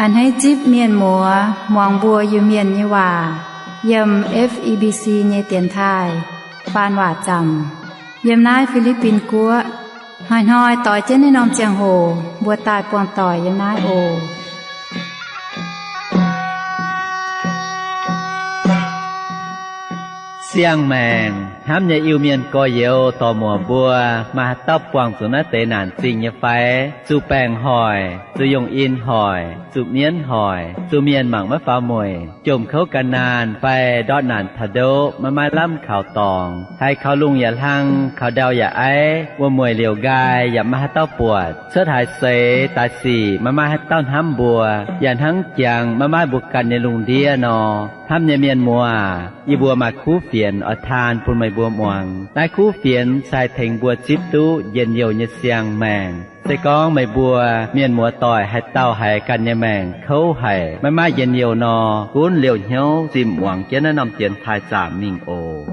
A'hneiv zipv mienh muoz muangx mbuo Iu-Mienh nyei waac yiem F E B C nyei dienx taaih faan waac zaamc yiem naaiv Fi^li^bin Guoqv. Hnoi-hnoi doix jienv naaiv norm ziangh hoc mbuo daaih buangh doic yiem naaiv oc. Siang-maengc hnamv nyei Iu-Mienh gorx-youz dorc-muoc mbuo, maaih haaix dauh buangh zuqc naaiv deix naanc zingh nyei fai? Zuqc baengc hoic, zuqc yungh in hoic, zuqc mienv hoic, zuqc mienh mangc maiv faaux mueic, jomc kouv gan naanh fai ndortv naanc taux ndoqv maiv maaih lamh kaux dorngx, haiz kaux lungh yaac hlang, kaux ndau yaac aiv, wuom-mueic liouc nqaai yaac maiv maaih haaix dauh buatc, cuotv haaix seix daaih sic maiv maaih haaix dauh hnamv mbuo, yaac hnangv jangx maiv maaih mbuo ganh nyei lungh ndiev nor, hnamv nyei mienh muoz, yie mbuo maaih kuv fienx oix taan bun meih mbuo muangx. Naaiv kuv fienx se haih tengx mbuo zipv duqv njien-youh nyei siang-maengc. Se gorngv meih mbuo mienh muoz doic haaix dauh haiz ganh nyei maengc kouv haic, maiv maaih njien-youh nor, gunv liouh hnyouv zinh muangx jienv naaiv norm dienx taaih zaamc mingh oc.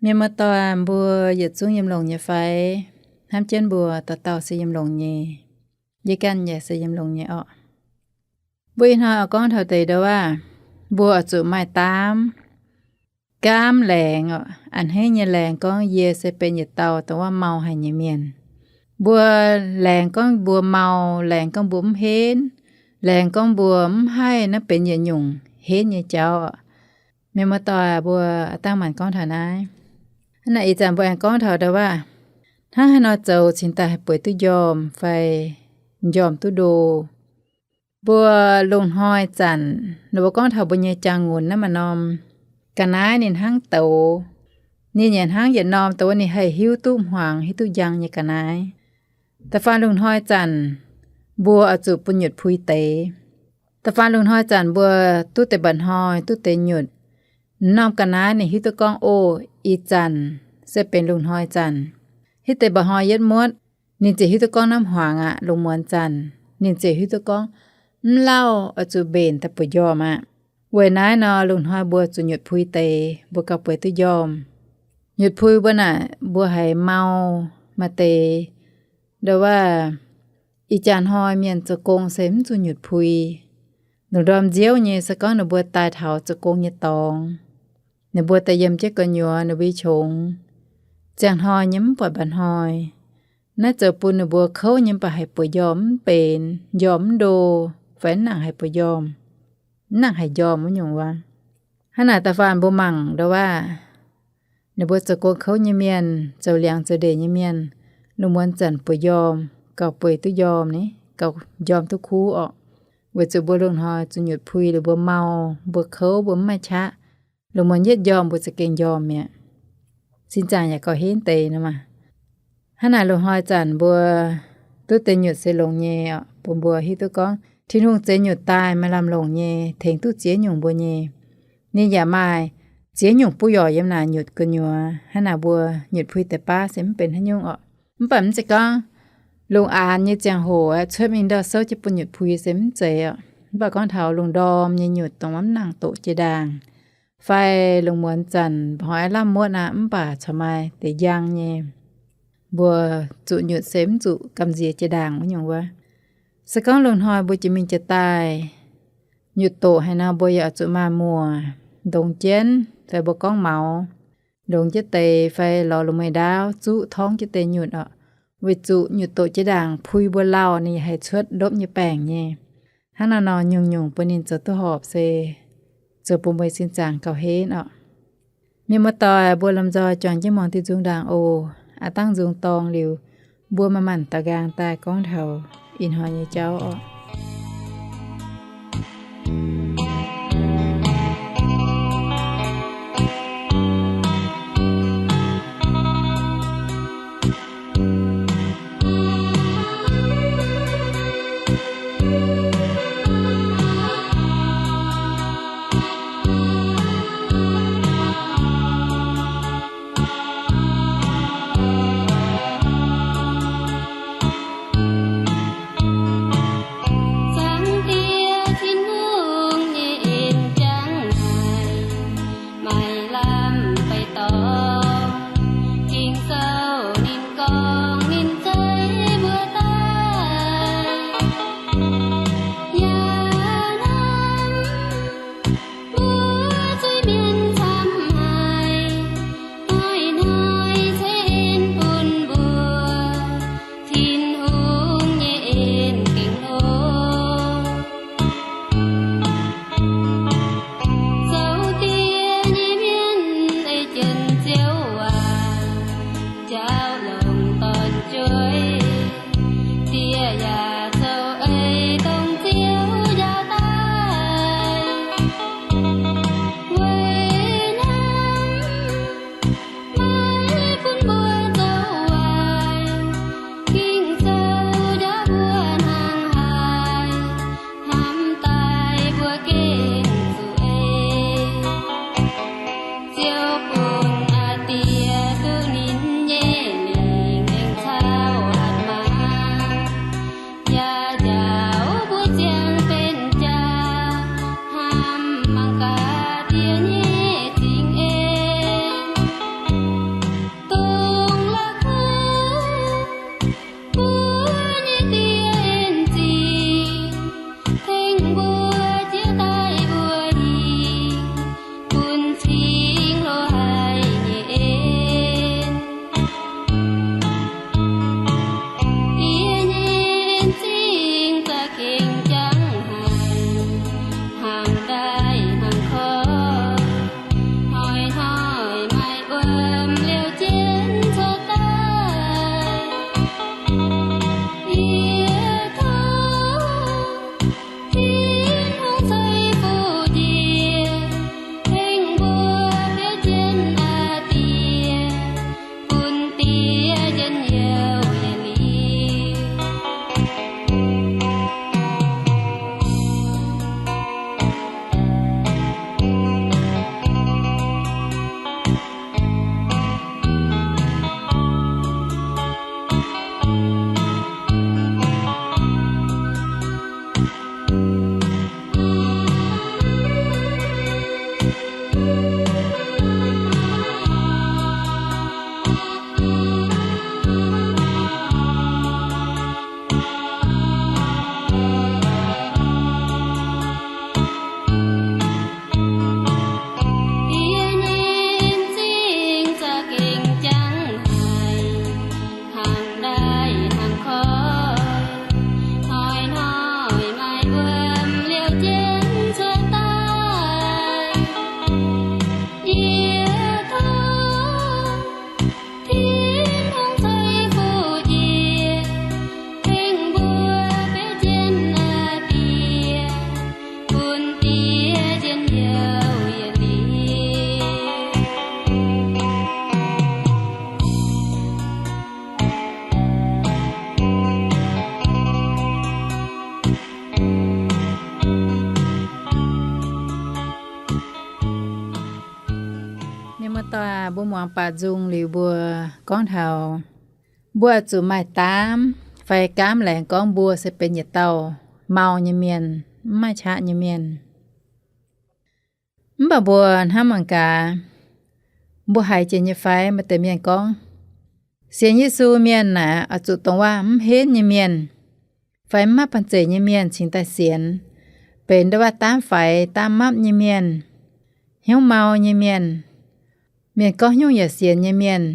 Mienh muoz-doic, mbuo yietc zungv yiem longx nyei fai? Hnamv jienv mbuo dauh dauh se yiem longx nyei. Yie ganh yaac se yiem longx nyei orqc. Mbuo ih hnoi oix gorngv taux deix ndouv aav, mbuo oix zuqc maaih daamv gaamv laengz orqc. A'hneiv nyei laengz gorngv yie se benx yietc dauh dongh wuov mau haic nyei mienh. Mbuo laengz gorngv mbuo mau, laengz gorngv mbuo mv henv, laengz gorngv mbuo mv haih naaiv benx yietc nyungc henv nyei jauv orqc. Mienh muoz-doic, mbuo dangh maanc gorngv taux naaiv. Hnangv naaic ih zanc mbuo aengx gorngv taux ndouv aav, hnangv haaix nor zoux cingx daaih haih bueix duqv njormh fai njormh duqv ndo. Mbuo lungh hnoi zanc, ninh mbuo gorngv taux mbuo nyei jangx-ngunx naaiv maaih norm ga'naaiv ninh hnangv douz. Ninh yaac hnangv yietc norm dongh wuov ninh haih hiuv duqv hmuangx hiuv duqv njang nyei ga'naaiv. Da'faanh lungh hnoi zanc, mbuo oix zuqc bun nyutc pui deix. Da'faanh lungh hnoi zanc mbuo duqv deix mba'hnoi duqv deix nyutc. Norm ga'naaiv ninh hiuv duqv gorngv, o, ih zanc se benx lungh hnoi zanc. Hiuv deix mba'hnoi yietv muotv, ninh ziouc hiuv duqv gorngv naaiv hmuangx aqv. Lungh muonz zanc, ninh ziouc hiuv duqv gorngv mv lauh oix zuqc mbenc daaih bueix njormh aqv. Weic naaiv nor lungh hnoi mbuo zuqc nyutc pui deix, mbuo gauh bueix duqv njormh. Nyutc pui mbuo naaic mbuo haiz mau maaih deix, ndouv aav, ih jaax hnoi mienh zoux gong se mv zuqc nyutc pui. Lungh ndorm nziouv nyei se gorngv ninh mbuo daaih taux zoux gong nyei dorngx, ninh mbuo daaih yiem jienv gu'nyuoz ninh mbuo qongx, ziangh hnoi nyei mv buatc mba'hnoi. Naaiv zoux bun ninh mbuo kouv nyei mv baac haiz bueix njormh mv benx, njormh mv ndo, fai mv nangc haiz bueix njormh, mv nangc haiz njormh wuov nyungc wuov. Hnangv naaic da'faanh mbuo mangc ndouv aav, ninh mbuo zoux gong kouv nyei mienh, zoux liangx zoux ndeic nyei mienh, lungh muonz zanc bueix njormh, gauh bueix duqv njormh ni, gauh njormh duqv kuv orqc. Weic zuqc mbuo lungh hnoi zuqc nyutc pui liuz mbuo mau, mbuo kouv, mbuo mv maaih qaqv, lungh muonz yietv njormh mbuo za'gengh njormh mi'aqv. Sin zaangc yaac gauh henv deix nor maah. Hnangv naaic lungh hnoi zanc mbuo duqv deix nyutc se longx nyei orqc, bun mbuo hiuv duqv gorngv Tin-Hungh zeix nyutc daaih maaih lamh longc nyei, tengx duqv ziex nyungc mbuo nyei. Ninh yaac maaih ziex nyungc buov yorc yiem naaic nyutc gu'nyuoz. Hnangv naaic mbuo nyutc pui deix baav se mv benx haaix nyungc orqc. Mv baac mv zeiz gorngv lungh aanx nyei ziangh hoc aeqv, cuotv mingh ndau souv jienv bun nyutc pui se mv zeiz orqc. Mv baac gorngv taux lungh ndorm nyei nyutc dongh mv nangc doqc jiex ndaangc, fai lungh muonz zanc mba'hnoi lamh muotv aqv, mv baac corc maaih deix njang nyei, mbuo zuqc nyutc se mv zuqc gamh nziex jiex ndaangc wuov nyungc wuov. Se gorngv lungh hnoi mbuo jiex mingh jiex daaih, nyutc doqc haaix nor mbuo yaac oix zuqc maaih muoc ndongx jienv, fai mbuo gorngv maux, ndongx jienv deix fai lorz lungh meiv ndaauv zuqv torngv jienv deix nyutc orqc. Weic zuqc nyutc doqc jiex ndaangc pui mbuo lauh ninh yaac haih cuotv ndopv nyei baengc nyei. Hnangv naaiv nor nyungc-nyungc bun ninh zoux duqv horpc se zoux bun mbuo sin zaangc gauh henv orqc. Mienh muoz-doic, mbuo lomh nzoih juangc jienv muangx diuh nzung ndaangc oc. Aav dangv nzung dorng liuz, mbuo maaih maanc daux nqaang daaih gorngv taux ih hnoi nyei jauv orqc. Muoz-doic, mbuo muangx baac nzung liuz mbuo gorngv taux mbuo oix zuqc maaih daamv fai gaamv laengz gorngv mbuo se benx yietc dauh mau nyei mienh, mv maaih qaqv nyei mienh. Mv baac mbuo hnamv mangc gaax, mbuo haiz jiex nyei fai? Maaih deix mienh gorngv, sienx Yesu mienh naaic oix zuqc dongh waac mv henv nyei mienh, fai mv maaih banh zeic nyei mienh cingx daaih sienx, benx ndau waac daamv faix daamv mapv nyei mienh, hnyouv mau nyei mienh, mienh gorngv haaix nyungc yaac sienx nyei mienh,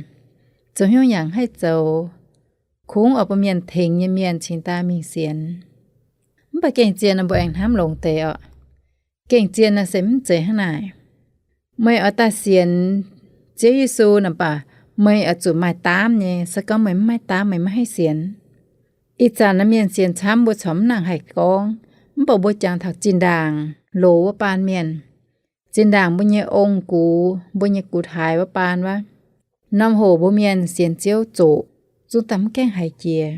zoux haaix nyungc yaac haih zoux, kungx oix bun mienh tengx nyei mienh cingx daaih mingh sienx. Mv baac gengh zien nor mbuo aengx hnamv longx deix orqc. Gengh zien nor se mv zeiz hnangv naaic. Meih oix daaih sienx Ziouv Yesu naaic baac meih oix zuqc maaih daamv nyei. Se gorngv meih mv maaih daamv, meih maiv haih sienx. Ih zanc naaiv mienh sienx camv mbuo corc mv nangc haih gorngv, mv baac mbuo jangx taux zinh ndaangc loz wuov baan mienh, zinh ndaangc mbuo nyei ong-gux, mbuo nyei gux-taaix wuov baan wuov, norm hoc mbuo mienh sienx Ziouv zoqc, zungv daaih mv gaengh haiz jiex.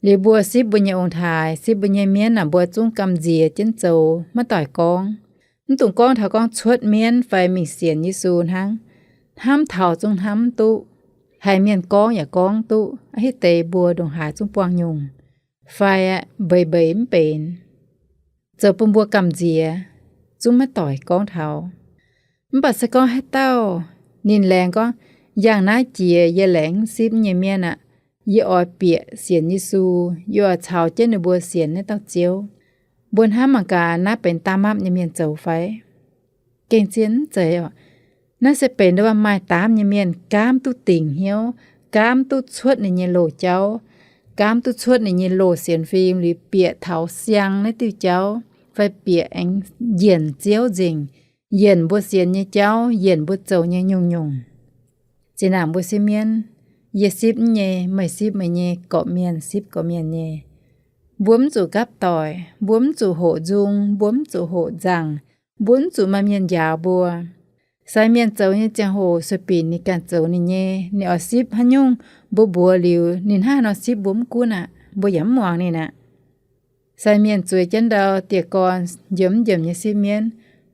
Liuz mbuo sipv mbuo nyei ong-taaix, sipv mbuo nyei mienv naaic, mbuo zungv gamh nziex jienv zoux, maiv doic gorngv. Mv dungx gorngv taux gorngv cuotv mienv fai mingh sienx Yesu hnangv. Hnamv taux zungv hnamv duqv, haiz mienh gorngv yaac gorngv duqv, a'hneiv hitv deix mbuo ndongc haaix zungv buangh nyungc, fai mbeix mbeix mv benx, zoux bun mbuo gamh nziex, zungv maiv doic gorngv taux. Mv baac se gorngv haaix dauh ninh laengz gorngv, yangh naaiv jiex yie laengz mv sipv nyei mienv aqv, yie oix bieqc sienx Yesu, yie oix caux jienv ninh mbuo sienx naaiv dauh Ziouv, mbuo hnamv mangc gaax naaiv benx daamv mapv nyei mienh zoux fai? Gengh zien mv zeiz oc. Naaiv se benx ndau waac maaih daamv nyei mienh, gaamv duqv dingc hnyouv, gaamv duqv cuotv ninh nyei loz-jauv, gaamv duqv cuotv ninh nyei loz-sienx fim liuz bieqc taux siang naaiv diuh jauv, fai bieqc aengx yienc Ziouv nzengc, yienc mbuo sienx nyei jauv, yienc mbuo zoux nyei nyungc-nyungc. Zinh ndaangc mbuo sipv mienv, yie sipv yie nyei, meih sipv meih nyei, gorqv-mienh sipv gorqv-mienh nyei. Mbuo mv zuqc gapv doic, mbuo mv zuqc hoqc nzung, mbuo mv zuqc hoqc nzangc, mbuo mv zuqc maaih mienh njaaux mbuo. Sai mienh zoux nyei ziangh hoc sueih binc ninh ganh zoux ninh nyei, ninh oix sipv haaix nyungc mbuo mbuox liuz ninh hnangv haaix nor sipv mbuo mv gunv aqv, mbuo yaac mv muangx ninh aqv. Sai mienh zueiz jienv ndau dieh gorn njiemc mv njiemc nyei sipv mienv,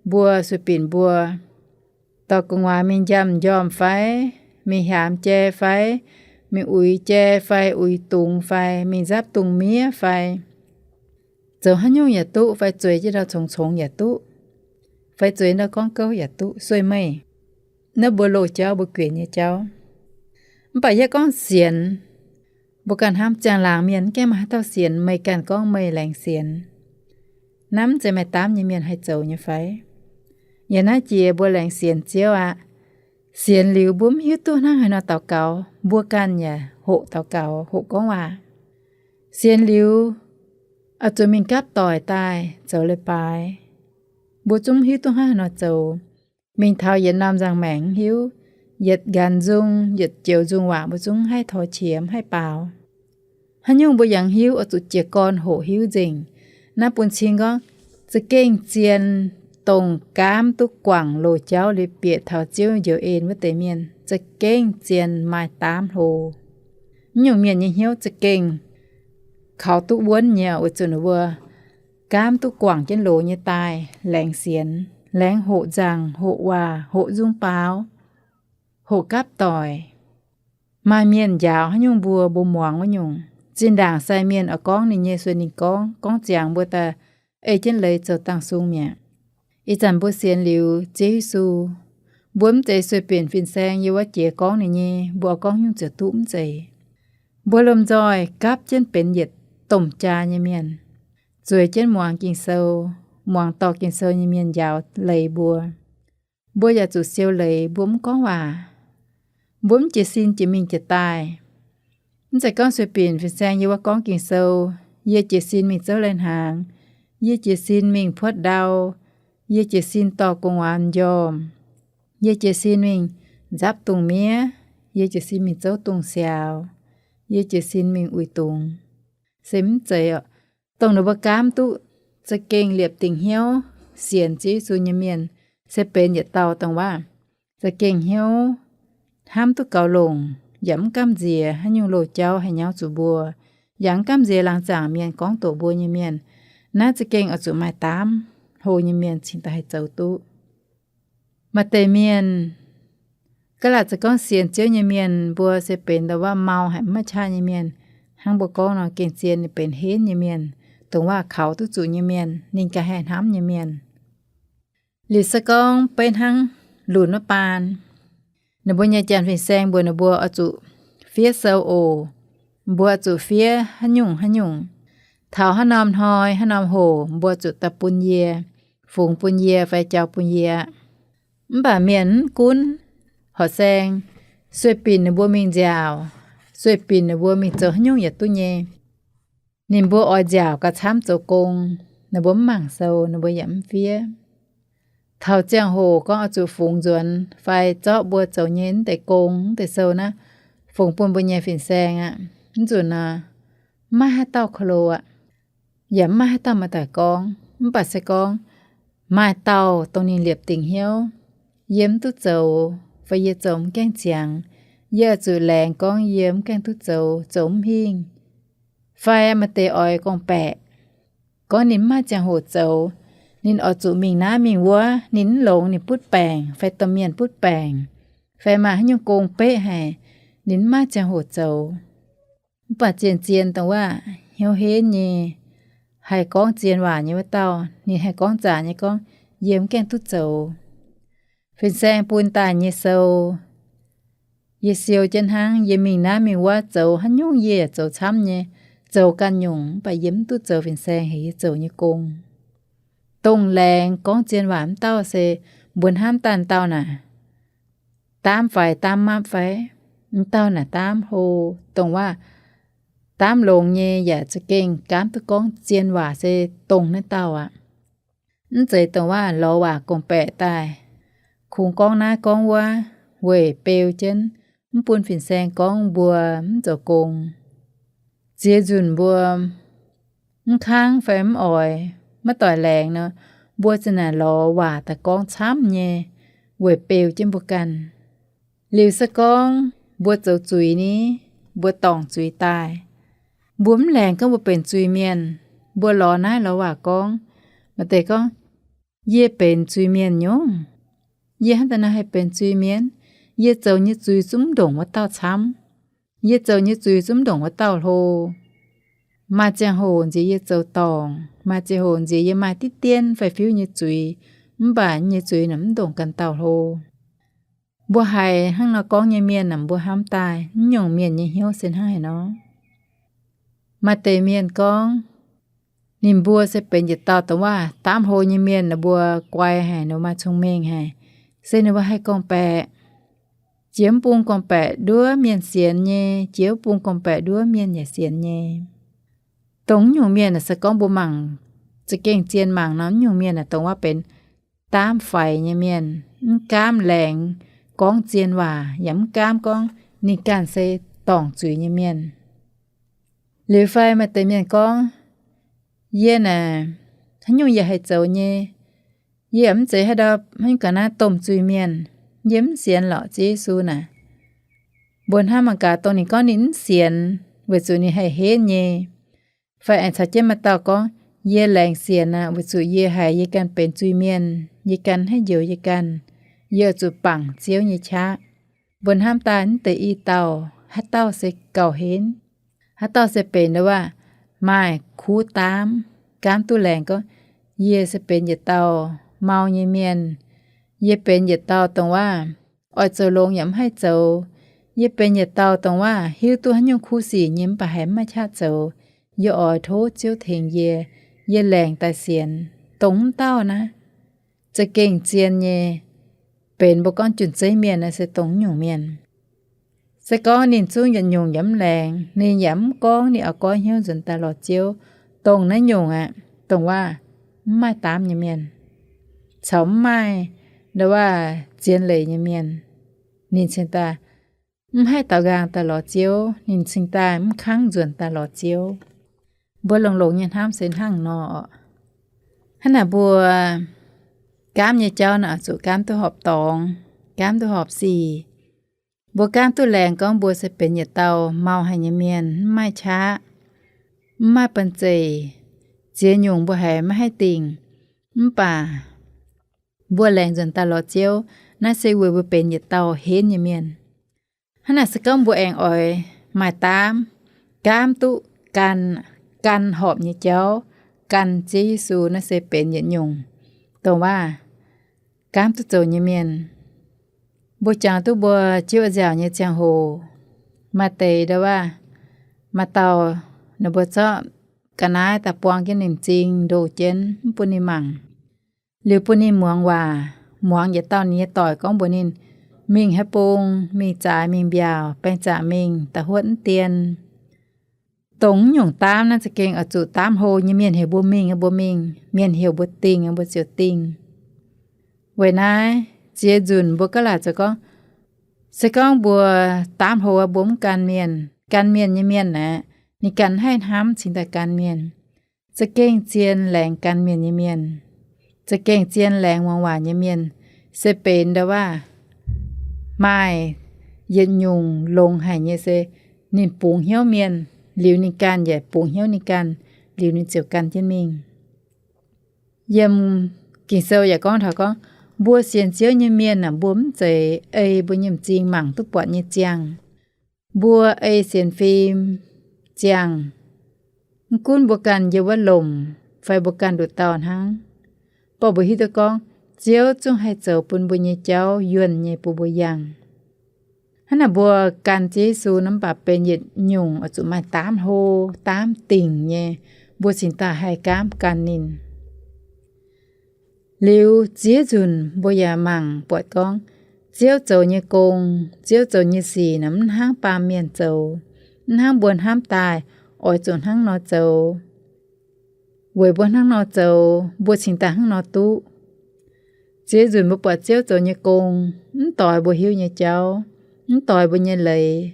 mbuo sueih binc mbuo dorh gu'nguaaz mingh njamv njormh fai, mingh hiaamx jai fai, mingh uix jai fai, uix dungz fai, mingh nzapv dungz miev fai, zoux haaix nyungc yaac duqv, fai zueiz jienv ndau congx-congx yaac duqv, fai zueiz ndau gorngv gouv yaac duqv, sueih meih. Naaiv mbuo loz-jauv, mbuo guenx nyei jauv. Mv baac yie gorngv sienx, mbuo ganh hnamv ziangh laangz mienh mv gaengh maaih haaix dauh sienx, meih ganh gorngv meih laengz sienx. Naaiv mv zeiz maaih daamv nyei mienh haih zoux nyei fai? Yiem naaiv jiex mbuo laengz sienx Ziouv aqv. Sienx liuz mbuo mv hiuv duqv hnangv haaix nor daux gaux, mbuo ganh yaac hoqc daux gaux, hoqc gorngv waac. Sienx liuz oix zuqc mingh gapv doic daaih zoux leiz-baaix. Mbuo zungv mv hiuv duqv hnangv haaix nor zoux. Mingh taux yietc norm nzangc-maengc mv hiuv, yietc nqanx nzung, yietc joux nzung waac mbuo zungv mv haih tor qiex, mv haih baaux. Haaix nyungc mbuo yaac mv hiuv, oix zuqc jiez gorn hoqc hiuv nzengc. Naaiv bun cing gorngv za'gengh zien dongh gaamv duqv guangc loz-jauv liuz bieqc taux Ziouv njoux en wuov deix mienh za'gengh zien maaih daamv hlo. Mv nyungc mienh nyei hnyouv za'gengh kaux duqv wuonv nyei, weic zuqc ninh mbuo gaamv duqv guangc jienv loz nyei daaih laengz sienx, laengz hoqc nzangc, hoqc waac, hoqc nzung baaux, hoqc gapv doic. Maaih mienh njaaux haaix nyungc mbuo, mbuo muangx wuov nyungc. Zinh ndaangc sai mienh oix gorngv ninh nyei sueih ninh gorngv, gorngv ziangx mbuo daaih ei jienv leiz zoux dangh sung mi'aqv. Ih zanc mbuo sienx liuz Ziouv Yesu, mbuo mv zeiz sueih binc fin-saeng yiem wuov jiex gorngv ninh nyei, mbuo oix gorngv nyungc ziouc duqv, mv zeiz. Mbuo lomh nzoih gapv jienv benx yietc domh jaa nyei mienh, zueiz jienv muangx Ging-Sou, muangx dorh Ging-Sou nyei mienh njaaux leiz mbuo. Mbuo yaac zuqc siou leiz, mbuo mv gorngv waac. Mbuo mv jiez sin jiex mingh jiex daaih. Mv zeiz gorngv sueih binc fin-saeng yiem wuov gorngv Ging-Sou, yie jiez sin mingh zouv lai-hnaangx, yie jiez sin mingh puotv ndau, yie jiez sin dorh gu'nguaaz m'njormh, yie jiez sin mingh nzapv dungz miev, yie jiez sin mingh zouv dungz siaaux, yie jiez sin mingh uix dungz. Se mv zeiz oc. Dongh ninh mbuo gaamv duqv za'gengh liepc dingc hnyouv sienx Ziouv Yesu nyei mienh se benx yietc dauh dongh waac za'gengh hnyouv hnamv duqv gaux longc, yaac mv gamh nziex haaix nyungc loz-jauv haih nyauv zuqc mbuo, yaac mv gamh nziex laangz zaangc mienh gorngv doqc mbuo nyei mienh. Naaiv za'gengh oix zuqc maaih daamv hlo nyei mienh cingx daaih haih zoux duqv. Maaih deix mienh Ga'laatc se gorngv sienx Ziouv nyei mienh mbuo se benx dongh waac mau haic, mv maaih qaqv nyei mienh. Hnangv mbuo gorngv nor, gengh zien ninh benx henv nyei mienh, dongh waac kaux duqv zuqc nyei mienh, ninh ganh haih hnamv nyei mienh. Liuz se gorngv beiv hnangv lunc wuov baan, ninh mbuo nyei janx fin-saeng mbuox ninh mbuo oix zuqc fiev sou oc. Mbuo oix zuqc fiev haaix nyungc haaix nyungc. Taux haaix norm hnoi haaix norm hoc mbuo zuqc daaih bun yie, fungx bun yie fai jaux bun yie. Mv baac mienh mv gunv, horqc saeng, sueih binc ninh mbuo mingh nziaauc, sueih binc ninh mbuo mingh zoux haaix nyungc yaac duqv nyei. Ninh mbuo oix nziaauc gauh camv zoux gong, ninh mbuo mv mangc sou, ninh mbuo yaac mv fiev. Taux ziangh hoc gorngv oix zuqc fungx nzuonx fai zorqv mbuo zoux nyei naaiv deix gong, naaiv deix sou naaiv, fungx bun mbuo nyei fin-saeng aqv. Mv nzunc nor, mv maaih haaix dauh ko lo aqv. Yaac mv maaih haaix dauh maaih daaih gorngv. Mv baac se gorngv maaih dauh dongh ninh liepc dingc hnyouv, yie mv duqv zoux, fai yie zoux mv gaengh ziangx, yie oix zuqc laengz gorngv yie mv gaengh duqv zoux, zoux mv hingh. Fai maaih deix oix gorngv-baeqc, gorngv ninh mv maaih ziangh hoc zoux, ninh oix zuqc mingh naaiv mingh wuov, ninh mv longx ninh butv baengc fai domh mienh butv baengc, fai maaih haaix nyungc gong beqv haic, ninh mv maaih ziangh hoc zoux. Mv baac zien-zien dongh waac hnyouv henv nyei, haih gorngv zien waac nyei wuov dauh, ninh haih gorngv zaqc nyei gorngv, yie mv gaengh duqv zoux. Fin-saeng bun daaih nyei sou, yie siou jienv hnangv. Yie mingh naaiv mingh wuov zoux haaix nyungc yie yaac zoux camv nyei, zoux ganh nyungc, mv baac yie mv duqv zoux fin-saeng heuc yie zoux nyei gong. Dongh laengz gorngv zien waac mv dauh se mbuo hnamv daaih dauh naaic, daamv faix daamv mapv fai? Mv dauh naaic daamv hlo. Dongh waac daamv longx nyei yaac za'gengh gaamv duqv gorngv zien waac se dongh naaiv dauh aqv. Mv zeiz dongh waac lorz waac gorngv-baeqc daaih, kungx gorngv naaiv gorngv wuov, weic beu jienv, mv bun fin-saeng gorngv mbuo mv zoux gong. Ziex nzunc mbuo mv kangv fai mv oix, maiv doix laengz nor, mbuo za'naaic lorz waac daaih gorngv camv nyei, weic beu jienv mbuo ganh. Liuz se gorngv mbuo zoux zuiz ni, mbuo dorngc zuiz daaih, mbuo mv laengz gorngv mbuo benx zuiz-mienh. Mbuo lorz naaiv lorz waac gorngv. Maaih deix gorngv, yie benx zuiz-mienh nyungc. Yie hnangv da'naaiv haih benx zuiz-mienh? Yie zoux nyei zuiz zungv mv ndongc wuov dauh camv. Yie zoux nyei zuiz zungv mv ndongc wuov dauh hlo. Maaih ziangh hoc nziex yie zoux dorngc, maaih ziangh hoc nziex yie maaih diqv dienv fai fiuv nyei zuiz, mv baac nyei zuiz naaic mv ndongc ganh dauh hlo. Mbuo haiz hnangv nor gorngv nyei mienh naaic, mbuo hnamv daaih mv nyungc mienh nyei hnyouv se hnangv haaix nor. Maaih deix mienh gorngv, ninh mbuo se benx yietc dauh dongh waac daamv hlo nyei mienh, ninh mbuo guai haic, ninh mbuo maaih cong-mengh haic, se ninh mbuo haih gorngv-baeqc. Jiex mv bung gorngv-baeqc nduov mienh sienx nyei, jiex mv bung gorngv-baeqc nduov mienh yaac sienx nyei. Dongh mv nyungc mienh naaic se gorngv mbuo mangc, za'gengh zien mangc nor, mv nyungc mienh naaic dongh waac benx daamv faix nyei mienh, mv gaamv laengz gorngv zien waac, yaac mv gaamv gorngv ninh ganh se dorngc zuiz nyei mienh. Liuz fai maaih deix mienh gorngv, yie naaic haaix nyungc yie haih zoux nyei, yie yaac mv zeiz haaix ndau haaix nyungc ga'naaiv domh zuiz-mienh, yie mv sienx lorqc Ziouv Yesu naaic. Mbuo hnamv mangc gaax, dongh ninh gorngv ninh mv sienx weic zuqc ninh haih henv nyei. Fai aengx caux jienv maaih dauh gorngv, yie laengz sienx aqv, weic zuqc yie haiz yie ganh benx zuiz-mienh, yie ganh haih njoux yie ganh, yie oix zuqc bangc Ziouv nyei qaqv. Mbuo hnamv daaih mv deix i dauh, haaix dauh se gauh henv? Haaix dauh se benx ndongc waac maaih kuv daamv, gaamv duqv laengz gorngv, yie se benx yietc dauh mau nyei mienh. Yie benx yietc dauh dongh waac oix zoux longx yaac mv haih zoux. Yie benx yietc dauh dongh waac hiuv duqv haaix nyungc kuv sic nyei mv baac haiz mv maaih qaqv zoux. Yie oix tov Ziouv tengx yie, yie laengz daaih sienx. Dongh mv dauh naaiv za'gengh zien nyei. Benx mbuo gorngv jun-zeiv mienh naaiv se dongh mv nyungc mienh. Se gorngv ninh zungv yietc nyungc yaac mv laengz, ninh yaac mv gorngv ninh oix goiv hnyouv nzuonx daaih lorz Ziouv, dongh naaiv nyungc aqv, dongh waac mv maaih daamv nyei mienh, caux mv maaih ndongc waac zien leiz nyei mienh. Ninh cingx daaih mv haih daaux nqaang daaih lorz Ziouv, ninh cingx daaih mv kangv nzuonx daaih lorz Ziouv. Mbuo longx-longx nyei hnamv se hnangv nor oc. Hnangv naaic mbuo gaamv nyei jauv naaic oix zuqc gaamv duqv horpc dorngx, gaamv duqv horpc sic. Mbuo gaamv duqv laengz gorngv mbuo se benx yietc dauh mau haic nyei mienh, mv maaih qaqv, mv maaih banh zeic, ziex nyungc mbuo haiz maiv haih dingc. Mv baac mbuo laengz nzuonx daaih lorz Ziouv, Naaiv se weic mbuo benx yietc dauh henv nyei mienh. Hnangv naaic se gorngv mbuo aengx oix maaih daamv, gaamv duqv gan, gan horpc nyei jauv, gan Ziouv Yesu, naaiv se benx yietc nyungc dongh waac gaamv duqv zoux nyei mienh. Mbuo jangx duqv mbuo jiuv nziaauc nyei ziangh hoc, maaih deix ndau waac, maaih dauh ninh mbuo zorqv ga'naaiv daaih buang jienv ninh m'zing ndoh jienv, mv bun ninh mangc. Liuz bun ninh muangx waac, muangx yietc dauh ninh nyei doic gorngv mbuox ninh, mingh haaix bung, mingh zaaix, mingh mbiaauc, baeng zaqc mingh, da'huotv mv dien. Dongh naaiv nyungc daamv naaiv za'gengh oix zuqc daamv hlo nyei. Mienh heuc mbuo mingh, mbuo mingh. Mienh heuc mbuo dingh, mbuo ziouc dingh. Weic naaiv ziex nzunc mbuo gaav laaic zoux gorngv, se gorngv mbuo daamv hlo, mbuo mv gan mienh, gan mienh nyei mienh aeqv, ninh ganh haih hnamv cingx daaih gan mienh. Za'gengh zien laengz gan mienh nyei mienh, za'gengh zien laengz muangx waac nyei mienh, se benx ndau waac maaih yietc nyungc longx haic nyei se ninh bungx hnyouv mienh, liuz ninh ganh yaac bungx hnyouv ninh ganh, liuz ninh ziouc gan jienv mingh. Yiem Ging-Sou yaac gorngv taux gorngv, mbuo sienx Ziouv nyei mienh aah, mbuo mv zeiz ei mbuo nyei m'zing mangc duqv buatc nyei ziangh. Mbuo ei sienx fim ziangh. Mv gunv mbuo ganh yiem wuov lomc fai mbuo ganh nduqc dauh hnangv, baac mbuo hiuv duqv gorngv Ziouv zungv haih zoux bun mbuo nyei jauv yuonh nyei bun mbuo yangh. Hnangv naaic mbuo gan Ziouv Yesu nor, mv baac benx yietc nyungc oix zuqc maaih daamv hlo, daamv dingc nyei, mbuo cingx daaih haih gaamv gan ninh. Liuz ziex nzunc mbuo yaac mangc buatc gorngv, Ziouv zoux nyei gong, Ziouv zoux nyei sic naaic mv hnangv baamh mienh zoux, mv hnangv mbuo hnamv daaih oix zuqc hnangv nor zoux. Weic mbuo hnangv nor zoux, mbuo cingx daaih hnangv nor duqv. Ziex nzunc mbuo buatc Ziouv zoux nyei gong, mv doix mbuo hiuv nyei jauv, mv doix mbuo nyei leiz.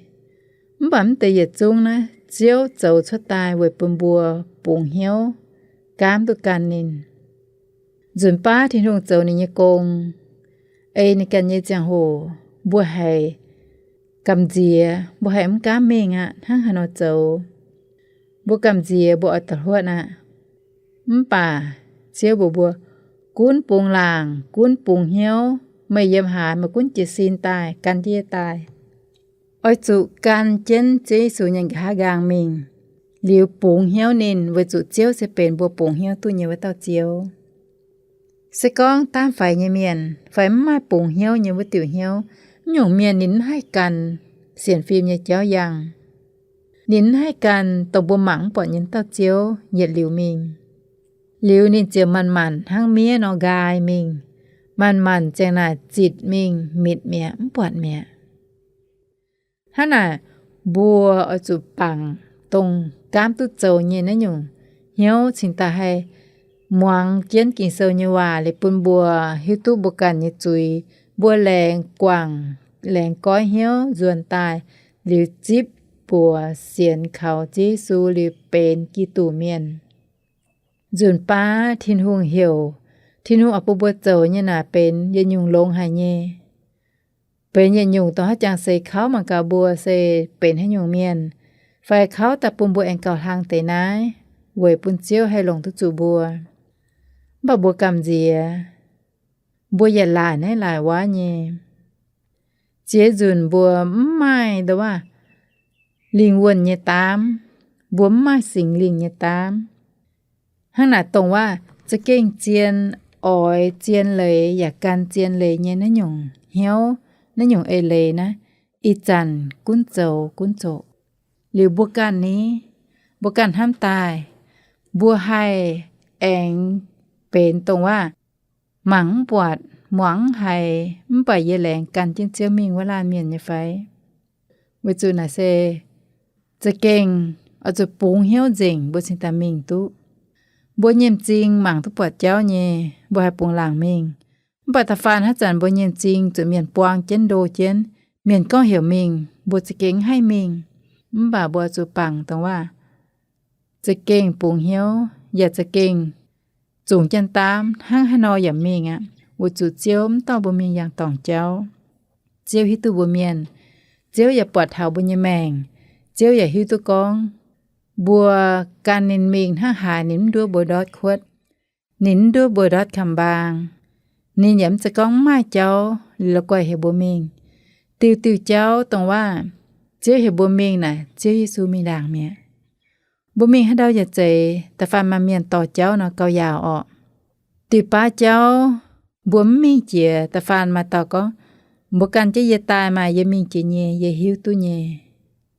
Mv baac mv deix yietc zungv naaiv Ziouv zoux cuotv daaih weic bun mbuo bungx hnyouv, gaamv duqv gan ninh. Nzunc baav Tin-Hungh zoux ninh nyei gong, ei ninh ganh nyei ziangh hoc, mbuo haiz gamh nziex, mbuo haiz mv gaamv mingh aqv, hnangv haaix nor zoux. Mbuo gamh nziex, mbuo oix da'hluotv aqv. Mv baac Ziouv mbuox mbuo, gunv bungx laangc, gunv bungx hnyouv, meih yiem haaix, meih gunv jiez sin daaih gan jienv yie daaih. Oix zuqc gan jienv Ziouv Yesu nyei nqa'haav nqaang mingh, liuz bungx hnyouv ninh, weic zuqc Ziouv se benx mbuo bungx hnyouv duqv nyei wuov dauh Ziouv. Se gorngv daamv faix nyei mienh fai mv maaih bungx hnyouv nyei wuov diuc hnyouv, naaiv nyungc mienh ninh mv haih gan sienx fim nyei jauv yangh. Ninh mv haih gan dongh mbuo mangc mv buatc nyei dauh Ziouv yietc liuz mingh. Liuz ninh ziouc manc-manc hnangv miev nor nqaai mingh, manc-manc ziang naaic zitc mingh, mitc mi'aqv, mv buatc mi'aqv. Hnangv naaic, mbuo oix zuqc bangc dongh gaamv duqv zoux nyei naaiv nyungc hnyouv cingx daaih haih muangx jienv Ging-Sou nyei waac liuz bun mbuo hiuv duqv mbuo ganh nyei zuiz, mbuo laengz guangc, laengz goiv hnyouv nzuonx daaih, liuz zipv buoz sienx kaux Ziouv Yesu liuz benx Giduc mienh. Nzunc baav Tin-Hungh heuc, Tin-Hungh oix bun mbuo zoux nyei naaic benx yietc nyungc longx haic nyei. Benx yietc nyungc dongh haaix jangx seix kauv mangc gaax mbuo se benx haaix nyungc mienh, fai kauv daaih bun mbuo aengx gauh hlang deix naaiv, weic bun Ziouv haih longc duqv zuqc mbuo. Mv baac mbuo gamh nziex, mbuo yaac laaic naaiv laaic wuov nyei. Ziex nzunc mbuo mv maaih ndau waac lingh wuonh nyei daamv, mbuo mv maaih Singx Lingh nyei daamv. Hnangv naaic dongh waac za'gengh zien oix zien leiz yaac gan zien leiz nyei naaiv nyungc hnyouv, naaiv nyungc eix leiz naaiv, ih zanc gunv zoux gunv zoqc. Liuz mbuo ganh ni, mbuo ganh hnamv daaih, mbuo haih aengx benx dongh waac mangc mv buatc, muangx mv haiz, mv baac yie laengz gan jienv Ziouv mingh wuov laanh mienh nyei fai? Weic zuqc naaic se za'gengh oix zuqc bungx hnyouv nzengc mbuo cingx daaih mingh duqv. Mbuo nyei m'zing mangc duqv buatc jauv nyei, mbuo haih bungx laangc mingh. Mv baac da'faanh haaix zanc mbuo nyei m'zing zuqc mienh buang jienv ndo jienv, mienh gorngv heuc mingh, mbuo za'gengh mv haih mingh. Mv baac mbuo zuqc bangc dongh waac za'gengh bungx hnyouv yaac za'gengh zungx jienv daamv hnangv haaix nor yaac mingh aqv, weic zuqc Ziouv mv dorh mbuo mingh yangh dorngc jauv. Ziouv hiuv duqv mbuo mienh. Ziouv yaac buatc taux mbuo nyei maengc. Ziouv yaac hiuv duqv gorngv mbuo gan ninh mingh hnangv haaix ninh mv nduov mbuo ndortv kuotv, ninh mv nduov mbuo ndortv kamx-mbaang. Ninh yaac mv zeiz gorngv mv maaih jauv liuz la'guaih heuc mbuo mingh. Diuh diuh jauv dongh waac Ziouv heuc mbuo mingh naaic, Ziouv Yesu mingh ndaangc mi'aqv. Mbuo mingh haaix ndau yaac zeiz, da'faanh maaih mienh dorh jauv nor gauh yaauc orqc. Diuh baav jauv mbuo mv mingh jiex, da'faanh maaih dauh gorngv, mbuo ganh jienv yie daaih maah, yie mingh jiex nyei, yie hiuv duqv nyei.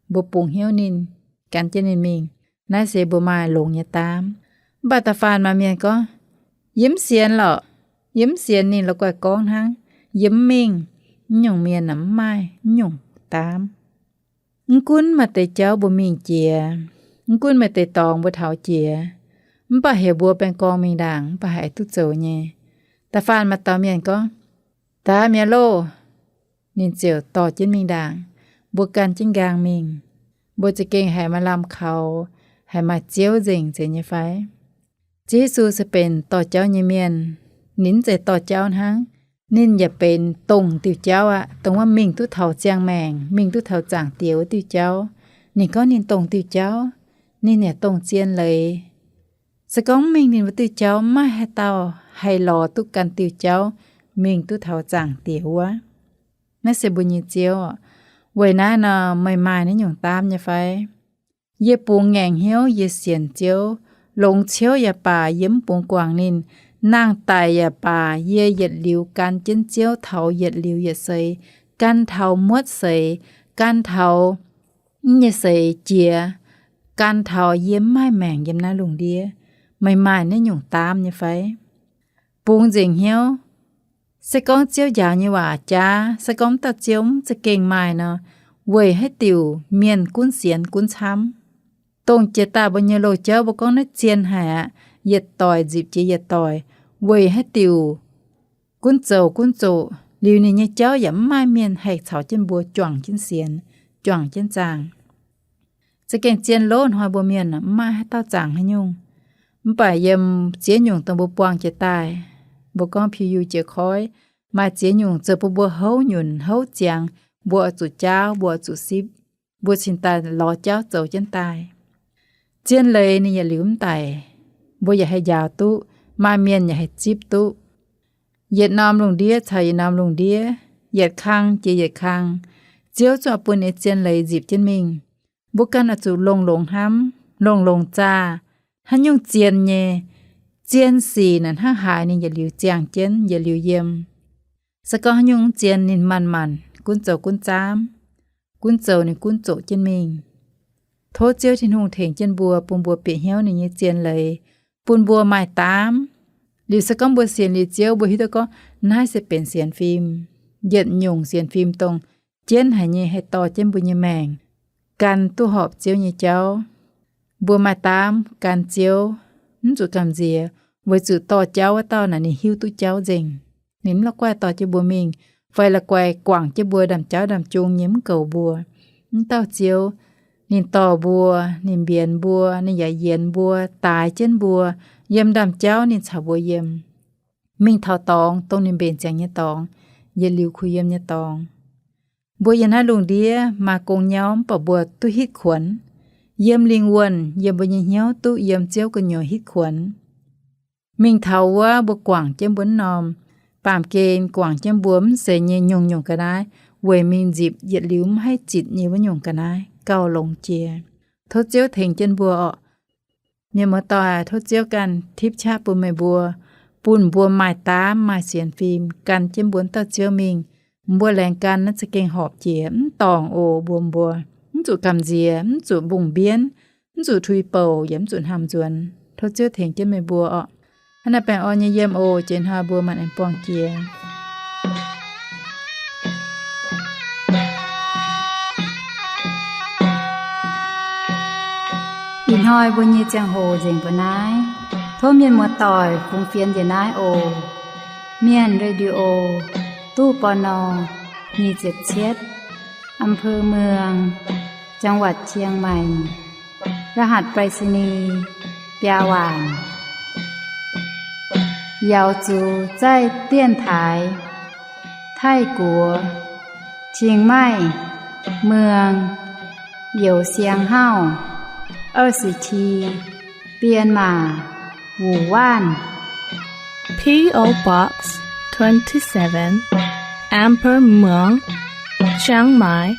Mbuo bungx hnyouv ninh, gan jienv ninh mingh. Naaiv se mbuo maaih longx nyei daamv. Mv baac da'faanh maaih mienh gorngv, yie mv sienx lorqc, yie mv sienx, ninh la'guaih gorngv hnangv, yie mv mingh. Mv nyungc mienh aah, mv maaih mv nyungc daamv. Mv gunv maaih deix jauv mbuo mingh jiex, mv gunv maaih deix dorngx mbuo taux jiex, mv baac heuc mbuo baengh gorngv mingh ndaangc, mv baac haiz duqv zoux nyei. Da'faanh maaih dauh mienh gorngv, daaih mi'aqv loh, ninh ziouc dorh jienv mingh ndaangc. Mbuo gan jienv nqaang mingh, mbuo za'gengh haiz maaih lamh kaux, haiz maaih Ziouv nzengc nzengc nyei fai? Ziouv Yesu se benx dorh jauv nyei mienh. Ninh mv zeiz dorh jauv hnangv, ninh yaac benx dongh diuh jauv aqv, dongh wuov mingh duqv taux ziangh maengc, mingh duqv taux Zaangc Diex wuov diuh jauv. Ninh gorngv ninh dongh diuh jauv, ninh yaac dongh zien leiz. Se gorngv mv mingh ninh wuov diuh jauv, mv maaih haaix dauh haih lorz duqv ganh diuh jauv mingh duqv taux Zaangc Diex wuov. Naaiv se mbuo nyei Ziouv orqc. Weic naaiv nor meih maaih naaiv nyungc daamv nyei fai? Yie bungx ngaengc hnyouv yie sienx Ziouv, longx ciouv yaac baac yie mv bungx guangc ninh, nangh daic yaac baac yie yietc liuz gan jienv Ziouv taux yietc liuz yietc seix, gan taux muotv seix, gan taux mv nyei seix jiex, gan taux yie mv maaih maengc yiem naaiv lungh ndiev. Meih maaih naaiv nyungc daamv nyei fai? Bungx nzengc hnyouv. Se gorngv Ziouv njaaux nyei waac jaav, se gorngv dauh Ziouv mv za'gengh maaih nor, weic haaix diuc mienh gunv sienx gunv camv? Dongh jiex daaih mbuo nyei loz-jauv mbuo gorngv naaiv zien haic aqv, yietc doic nzipc jiex yietc doic. Weic haaix diuc gunv zoux gunv zoqc liuz ninh nyei jauv yaac mv maaih mienh haih caux jienv mbuo juangc jienv sienx, juangc jienv zaangc. Za'gengh zien lov hnoi mbuo mienh mv maaih haaix dauh zaangc haaix nyungc. Mv baac yiem ziex nyungc dongh mbuo buangh jiex daaih, mbuo gorngv piu-yuu jiex koiv, maaih ziex nyungc zoux bun mbuo houv nyunc houv ziangx, mbuo oix zuqc jaauv, mbuo oix zuqc sipv, mbuo cingx daaih lorz jauv zoux jienv daaih. Zien leiz ninh yietc liuz mv daic, mbuo yaac haih njaaux duqv, maaih mienh yaac haih zipv duqv. Yietc norm lungh ndiev caux yietc norm lungh ndiev, yietc kang jiex yietc kang, Ziouv zungv oix bun ninh nyei zien leiz nzipc jienv mingh. Mbuo ganh oix zuqc longx-longx hnamv, longx-longx zaah. Haaix nyungc zien nyei, zien sic naaic hnangv haaix ninh yietc liuz ziangh jienv, yietc liuz yiem. Se gorngv haaix nyungc mv zien ninh manc-manc gunv zoux gunv zaamv, gunv zoux ninh gunv zoqc jienv mingh. Tov Ziouv Tin-Hungh tengx jienv mbuo, bun mbuo bieqc hnyouv ninh nyei zien leiz, bun mbuo maaih daamv. Liuz se gorngv mbuo sienx liuz Ziouv, mbuo hiuv duqv gorngv naaiv se benx sienx fim. Yietc nyungc sienx fim dongh jienv haic nyei haih dorh jienv mbuo nyei maengc gan duqv horpc Ziouv nyei jauv. Mbuo maaih daamv gan Ziouv, mv zuqc gamh nziex, weic zuqc dorh jauv wuov dauh naaic ninh hiuv duqv jauv nzengc. Ninh mv la'guaih dorh jienv mbuo mingh, fai la'guaih guangc jienv mbuo ndaamv-jauv ndaamv-jung nyei mv goux mbuo. Mv dauh Ziouv, ninh dorh mbuo, ninh mbienx mbuo, ninh yaac yienx mbuo, daaix jienv mbuo, yiem ndaamv-jauv ninh caux mbuo yiem. Mingh taux dorngx dongh ninh mbenc ziangx nyei dorngx, yietc liuz kuh yiem nyei dorngx. Mbuo yiem naaiv lungh ndiev maaih gong nyauv mv baac mbuo duqv hitv kuonx. Yiem lingh wuonh, yiem mbuo nyei hnyouv duqv yiem Ziouv gu'nyuoz hitv kuonx. Mingh taux wuov mbuo guangc jienv mbuo wuov norm baamh gen, guangc jienv mbuo mv zeiz nyei nyungc-nyungc ga'naaiv, weic mingh nzipc yietc liuz mv haih zitc nyei wuov nyungc ga'naaiv gauh longx jiex. Tov Ziouv tengx jienv mbuo orqc. Mienh muoz-doic, tov Ziouv ganh tipv qaqv bun meih mbuo, bun mbuo maaih daamv maaih sienx fim gan jienv mbuo wuov dauh Ziouv mingh. Mbuo laengz gan naaiv za'gengh horpc jiex, mv dorngc oc. Mbuo, mbuo mv zuqc gamh nziex, mv zuqc mbungh mbienv, mv zuqc tuix bouc, yaac mv zuqc hnamv nzuonx. Tov Ziouv tengx jienv meih mbuo orqc. Hnangv naaiv baengh orn nyei yiem oc. Jiex hnoi mbuo maaih aengx buangh jiex. Ih hnoi mbuo nyei ziangh hoc nzengc mbuo naaiv. Tov mienh muoz-doic fungx fienx njiec naaiv oc. Mienh Radio, ตู้ ปณ. nyic ziepc cietv, อำเภอเมือง จังหวัดเชียงใหม่ รหัสไปรษณีย์ biaa waanc. 瑶族在电台 Taiv Guoqv, Chiang Mai, เมือง Youh Siang Hauv, 二十七, Myanmar, Wuhan. P O Box twenty-seven, Amber Muang, Chiang Mai,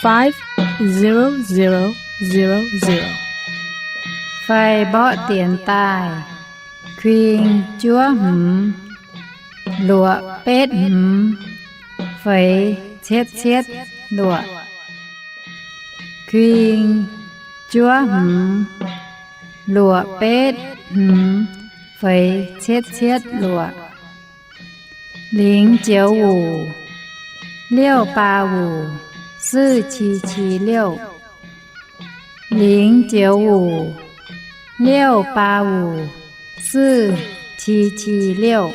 five zero zero zero zero. Fai mborqv dienx daaih, kuing juov hmz, luoqc betv hmz, feix cietv cietv luoqc. Kuing juov hmz, luoqc betv hmz, feix cietv cietv luoqc. 零九五 六八五 四七七六. 零九五 六八五 四七七六.